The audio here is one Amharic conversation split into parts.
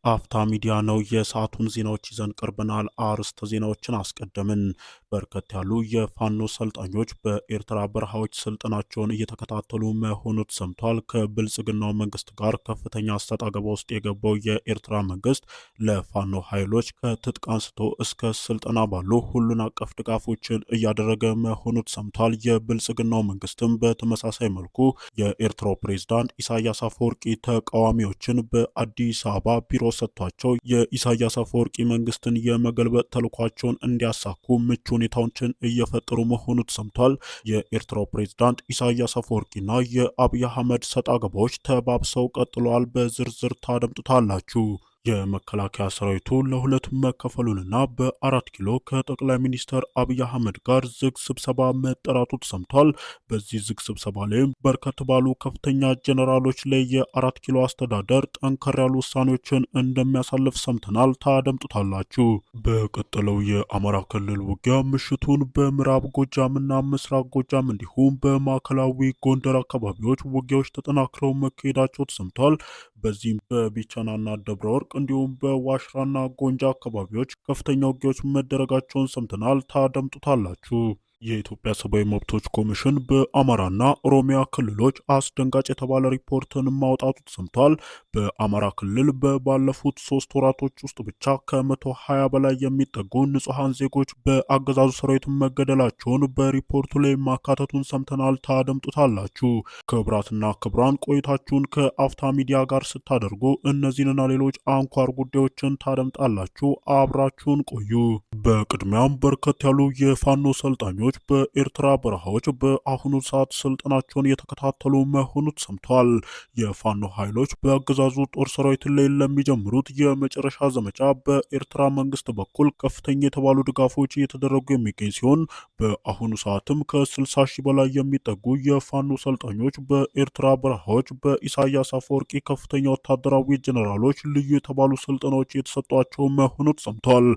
አፍታ ሚዲያ ነው። የሰዓቱን ዜናዎች ይዘን ቀርበናል። አርዕስተ ዜናዎችን አስቀደምን። በርከት ያሉ የፋኖ ሰልጣኞች በኤርትራ በረሃዎች ስልጠናቸውን እየተከታተሉ መሆኑ ተሰምቷል። ከብልጽግናው መንግስት ጋር ከፍተኛ ሰጣ ገባ ውስጥ የገባው የኤርትራ መንግስት ለፋኖ ኃይሎች ከትጥቅ አንስቶ እስከ ስልጠና ባሉ ሁሉን አቀፍ ድጋፎችን እያደረገ መሆኑ ተሰምቷል። የብልጽግናው መንግስትም በተመሳሳይ መልኩ የኤርትራው ፕሬዝዳንት ኢሳያስ አፈወርቂ ተቃዋሚዎችን በአዲስ አበባ ቢሮ ሰጥቷቸው የኢሳያስ አፈወርቂ መንግስትን የመገልበጥ ተልኳቸውን እንዲያሳኩ ምቹ ሁኔታዎችን እየፈጠሩ መሆኑ ተሰምቷል። የኤርትራው ፕሬዝዳንት ኢሳያስ አፈወርቂና የአብይ አህመድ ሰጣ ገባዎች ተባብሰው ቀጥለዋል። በዝርዝር ታደምጡታላችሁ። የመከላከያ ሰራዊቱ ለሁለት መከፈሉንና በ4 ኪሎ ከጠቅላይ ሚኒስትር አብይ አህመድ ጋር ዝግ ስብሰባ መጠራቱ ተሰምቷል። በዚህ ዝግ ስብሰባ ላይም በርከት ባሉ ከፍተኛ ጀነራሎች ላይ የ4 ኪሎ አስተዳደር ጠንከር ያሉ ውሳኔዎችን እንደሚያሳልፍ ሰምተናል። ታደምጡታላችሁ። በቀጠለው የአማራ ክልል ውጊያ ምሽቱን በምዕራብ ጎጃምና ምስራቅ ጎጃም እንዲሁም በማዕከላዊ ጎንደር አካባቢዎች ውጊያዎች ተጠናክረው መካሄዳቸው ተሰምቷል። በዚህም በቢቸናና ደብረ ወርቅ እንዲሁም በዋሽራና ጎንጃ አካባቢዎች ከፍተኛ ውጊያዎች መደረጋቸውን ሰምተናል። ታደምጡታላችሁ። የኢትዮጵያ ሰብአዊ መብቶች ኮሚሽን በአማራና ኦሮሚያ ክልሎች አስደንጋጭ የተባለ ሪፖርትን ማውጣቱ ተሰምቷል። በአማራ ክልል በባለፉት 3 ወራቶች ውስጥ ብቻ ከ120 በላይ የሚጠጉ ንጹሐን ዜጎች በአገዛዙ ሰራዊት መገደላቸውን በሪፖርቱ ላይ ማካተቱን ሰምተናል። ታደምጡታላችሁ። ክቡራትና ክቡራን ቆይታችሁን ከአፍታ ሚዲያ ጋር ስታደርጉ እነዚህንና ሌሎች አንኳር ጉዳዮችን ታደምጣላችሁ። አብራችሁን ቆዩ። በቅድሚያም በርከት ያሉ የፋኖ ሰልጣኞች በኤርትራ በረሃዎች በአሁኑ ሰዓት ስልጠናቸውን እየተከታተሉ መሆኑ ተሰምቷል። የፋኖ ኃይሎች በአገዛዙ ጦር ሰራዊት ላይ ለሚጀምሩት የመጨረሻ ዘመቻ በኤርትራ መንግስት በኩል ከፍተኛ የተባሉ ድጋፎች እየተደረጉ የሚገኝ ሲሆን በአሁኑ ሰዓትም ከ60 ሺህ በላይ የሚጠጉ የፋኖ ሰልጣኞች በኤርትራ በረሃዎች በኢሳያስ አፈወርቂ ከፍተኛ ወታደራዊ ጀነራሎች ልዩ የተባሉ ስልጠናዎች የተሰጧቸው መሆኑ ተሰምቷል።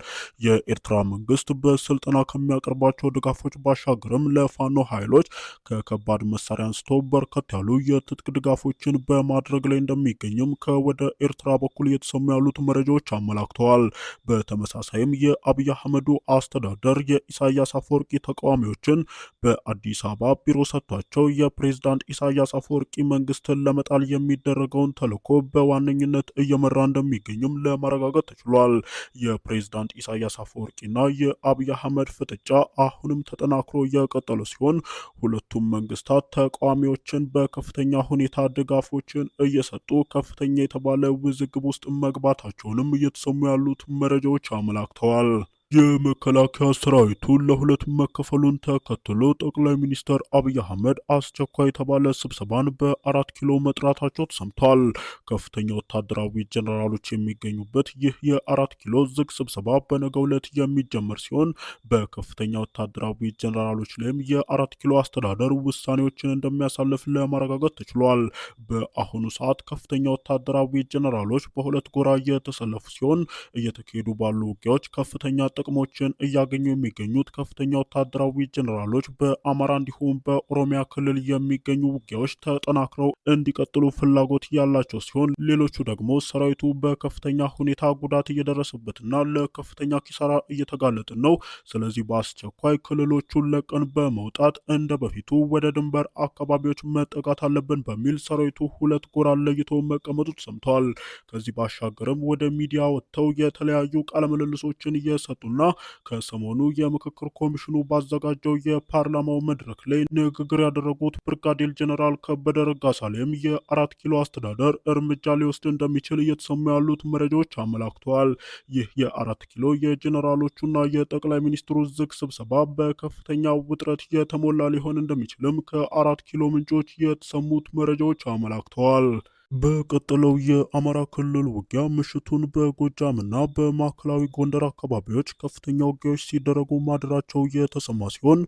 የኤርትራ መንግስት በስልጠና ከሚያቀርባቸው ድጋፎች ባሻገርም ለፋኖ ኃይሎች ከከባድ መሳሪያ አንስቶ በርከት ያሉ የትጥቅ ድጋፎችን በማድረግ ላይ እንደሚገኝም ከወደ ኤርትራ በኩል እየተሰሙ ያሉት መረጃዎች አመላክተዋል። በተመሳሳይም የአብይ አህመዱ አስተዳደር የኢሳያስ አፈወርቂ ተቃዋሚዎችን በአዲስ አበባ ቢሮ ሰጥቷቸው የፕሬዝዳንት ኢሳያስ አፈወርቂ መንግስትን ለመጣል የሚደረገውን ተልዕኮ በዋነኝነት እየመራ እንደሚገኝም ለማረጋገጥ ተችሏል። የፕሬዝዳንት ኢሳያስ አፈወርቂና የአብይ አህመድ ፍጥጫ አሁንም ተጠናክሮ የቀጠለ ሲሆን ሁለቱም መንግስታት ተቃዋሚዎችን በከፍተኛ ሁኔታ ድጋፎችን እየሰጡ ከፍተኛ የተባለ ውዝግብ ውስጥ መግባታቸውንም እየተሰሙ ያሉት መረጃዎች አመላክተዋል። የመከላከያ ሰራዊቱ ለሁለት መከፈሉን ተከትሎ ጠቅላይ ሚኒስትር አብይ አህመድ አስቸኳይ የተባለ ስብሰባን በ4 ኪሎ መጥራታቸው ተሰምቷል። ከፍተኛ ወታደራዊ ጀነራሎች የሚገኙበት ይህ የ4 ኪሎ ዝግ ስብሰባ በነገው ዕለት የሚጀመር ሲሆን በከፍተኛ ወታደራዊ ጀነራሎች ላይም የ4 ኪሎ አስተዳደር ውሳኔዎችን እንደሚያሳልፍ ለማረጋገጥ ተችሏል። በአሁኑ ሰዓት ከፍተኛ ወታደራዊ ጀነራሎች በሁለት ጎራ የተሰለፉ ሲሆን እየተካሄዱ ባሉ ውጊያዎች ከፍተኛ ጥቅሞችን እያገኙ የሚገኙት ከፍተኛ ወታደራዊ ጀነራሎች በአማራ እንዲሁም በኦሮሚያ ክልል የሚገኙ ውጊያዎች ተጠናክረው እንዲቀጥሉ ፍላጎት ያላቸው ሲሆን ሌሎቹ ደግሞ ሰራዊቱ በከፍተኛ ሁኔታ ጉዳት እየደረሰበትና ለከፍተኛ ኪሳራ እየተጋለጠ ነው፣ ስለዚህ በአስቸኳይ ክልሎቹን ለቀን በመውጣት እንደ በፊቱ ወደ ድንበር አካባቢዎች መጠጋት አለብን በሚል ሰራዊቱ ሁለት ጎራ ለይቶ መቀመጡ ተሰምቷል። ከዚህ ባሻገርም ወደ ሚዲያ ወጥተው የተለያዩ ቃለምልልሶችን እየሰጡ ና ከሰሞኑ የምክክር ኮሚሽኑ ባዘጋጀው የፓርላማው መድረክ ላይ ንግግር ያደረጉት ብርጋዴር ጀነራል ከበደ ረጋሳ ላይም የ4 ኪሎ አስተዳደር እርምጃ ሊወስድ እንደሚችል እየተሰሙ ያሉት መረጃዎች አመላክተዋል። ይህ የ4 ኪሎ የጀነራሎቹና የጠቅላይ ሚኒስትሩ ዝግ ስብሰባ በከፍተኛ ውጥረት የተሞላ ሊሆን እንደሚችልም ከ4 ኪሎ ምንጮች የተሰሙት መረጃዎች አመላክተዋል። በቀጠለው የአማራ ክልል ውጊያ ምሽቱን በጎጃምና በማዕከላዊ ጎንደር አካባቢዎች ከፍተኛ ውጊያዎች ሲደረጉ ማደራቸው የተሰማ ሲሆን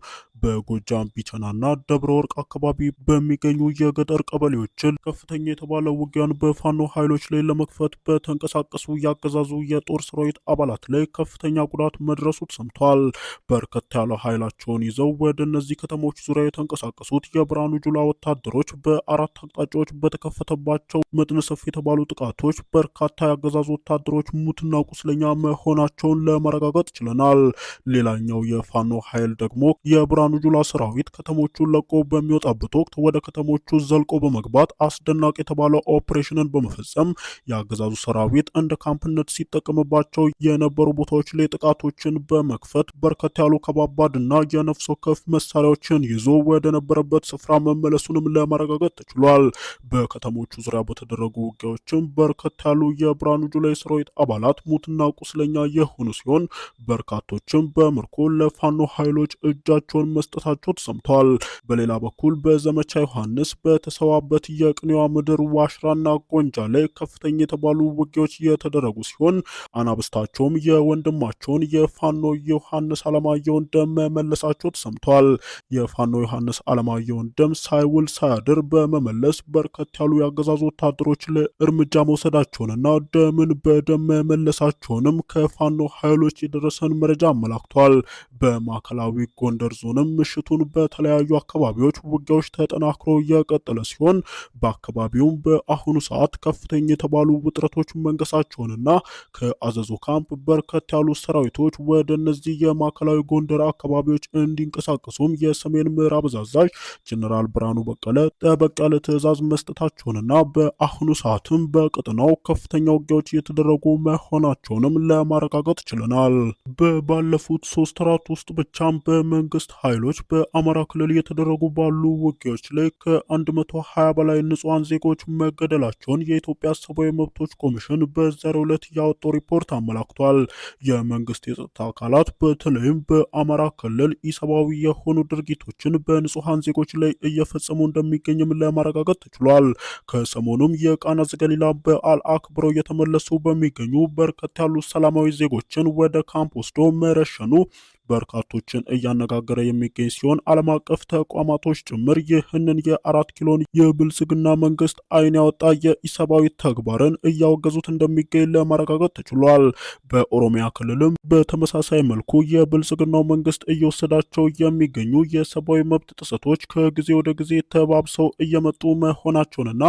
በጎጃም ቢቸናና ደብረ ወርቅ አካባቢ በሚገኙ የገጠር ቀበሌዎችን ከፍተኛ የተባለ ውጊያን በፋኖ ኃይሎች ላይ ለመክፈት በተንቀሳቀሱ ያገዛዙ የጦር ሰራዊት አባላት ላይ ከፍተኛ ጉዳት መድረሱ ተሰምቷል። በርከት ያለ ኃይላቸውን ይዘው ወደ እነዚህ ከተሞች ዙሪያ የተንቀሳቀሱት የብርሃኑ ጁላ ወታደሮች በአራት አቅጣጫዎች በተከፈተባቸው በፈጸማቸው መጠነ ሰፊ የተባሉ ጥቃቶች በርካታ የአገዛዙ ወታደሮች ሙትና ቁስለኛ መሆናቸውን ለማረጋገጥ ችለናል። ሌላኛው የፋኖ ኃይል ደግሞ የብርሃኑ ጁላ ሰራዊት ከተሞቹን ለቆ በሚወጣበት ወቅት ወደ ከተሞቹ ዘልቆ በመግባት አስደናቂ የተባለ ኦፕሬሽንን በመፈጸም የአገዛዙ ሰራዊት እንደ ካምፕነት ሲጠቀምባቸው የነበሩ ቦታዎች ላይ ጥቃቶችን በመክፈት በርከት ያሉ ከባባድና የነፍስ ወከፍ መሳሪያዎችን ይዞ ወደ ነበረበት ስፍራ መመለሱንም ለማረጋገጥ ተችሏል። በከተሞቹ ዙሪያ በተደረጉ ውጊያዎችም በርከት ያሉ የብርሃኑ ጁላ የሰራዊት አባላት ሙትና ቁስለኛ የሆኑ ሲሆን በርካቶችም በምርኮ ለፋኖ ኃይሎች እጃቸውን መስጠታቸው ተሰምቷል። በሌላ በኩል በዘመቻ ዮሐንስ በተሰዋበት የቅኔዋ ምድር ዋሽራና ጎንጃ ላይ ከፍተኛ የተባሉ ውጊያዎች የተደረጉ ሲሆን አናብስታቸውም የወንድማቸውን የፋኖ ዮሐንስ አለማየሁን ደም መመለሳቸው ተሰምቷል። የፋኖ ዮሐንስ አለማየሁን ደም ሳይውል ሳያድር በመመለስ በርከት ያሉ የአገዛዙ ወታደሮች ላይ እርምጃ መውሰዳቸውንና ደምን በደም መመለሳቸውንም ከፋኖ ኃይሎች የደረሰን መረጃ አመላክቷል። በማዕከላዊ ጎንደር ዞንም ምሽቱን በተለያዩ አካባቢዎች ውጊያዎች ተጠናክሮ የቀጠለ ሲሆን በአካባቢውም በአሁኑ ሰዓት ከፍተኛ የተባሉ ውጥረቶች መንገሳቸውንና ከአዘዞ ካምፕ በርከት ያሉ ሰራዊቶች ወደ እነዚህ የማዕከላዊ ጎንደር አካባቢዎች እንዲንቀሳቀሱም የሰሜን ምዕራብ እዝ አዛዥ ጀነራል ብርሃኑ በቀለ ጠበቅ ያለ ትዕዛዝ መስጠታቸውንና በአሁኑ ሰዓትም በቀጠናው ከፍተኛ ውጊያዎች እየተደረጉ መሆናቸውንም ለማረጋገጥ ችለናል። በባለፉት 3 ወራት ውስጥ ብቻም በመንግስት ኃይሎች በአማራ ክልል እየተደረጉ ባሉ ውጊያዎች ላይ ከ120 በላይ ንጹሐን ዜጎች መገደላቸውን የኢትዮጵያ ሰብአዊ መብቶች ኮሚሽን በዛሬው ዕለት ያወጣው ሪፖርት አመላክቷል። የመንግስት የጸጥታ አካላት በተለይም በአማራ ክልል ኢሰብአዊ የሆኑ ድርጊቶችን በንጹሐን ዜጎች ላይ እየፈጸሙ እንደሚገኝም ለማረጋገጥ ተችሏል። ከሰሞኑም የቃና ዘገሊላ በዓል አክብረው እየተመለሱ በሚገኙ በርከት ያሉ ሰላማዊ ዜጎችን ወደ ካምፕ ወስዶ መረሸኑ በርካቶችን እያነጋገረ የሚገኝ ሲሆን ዓለም አቀፍ ተቋማቶች ጭምር ይህንን የ4 ኪሎን የብልጽግና መንግስት ዓይን ያወጣ የኢሰብአዊ ተግባርን እያወገዙት እንደሚገኝ ለማረጋገጥ ተችሏል። በኦሮሚያ ክልልም በተመሳሳይ መልኩ የብልጽግናው መንግስት እየወሰዳቸው የሚገኙ የሰብአዊ መብት ጥሰቶች ከጊዜ ወደ ጊዜ ተባብሰው እየመጡ መሆናቸውንና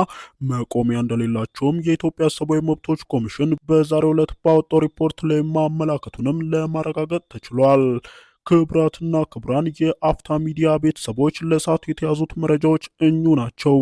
መቆሚያ እንደሌላቸውም የኢትዮጵያ ሰብአዊ መብቶች ኮሚሽን በዛሬው ዕለት ባወጣው ሪፖርት ላይ ማመላከቱንም ለማረጋገጥ ተችሏል። ክቡራትና ክቡራን የአፍታ ሚዲያ ቤተሰቦች ለሰዓቱ የተያዙት መረጃዎች እኙ ናቸው።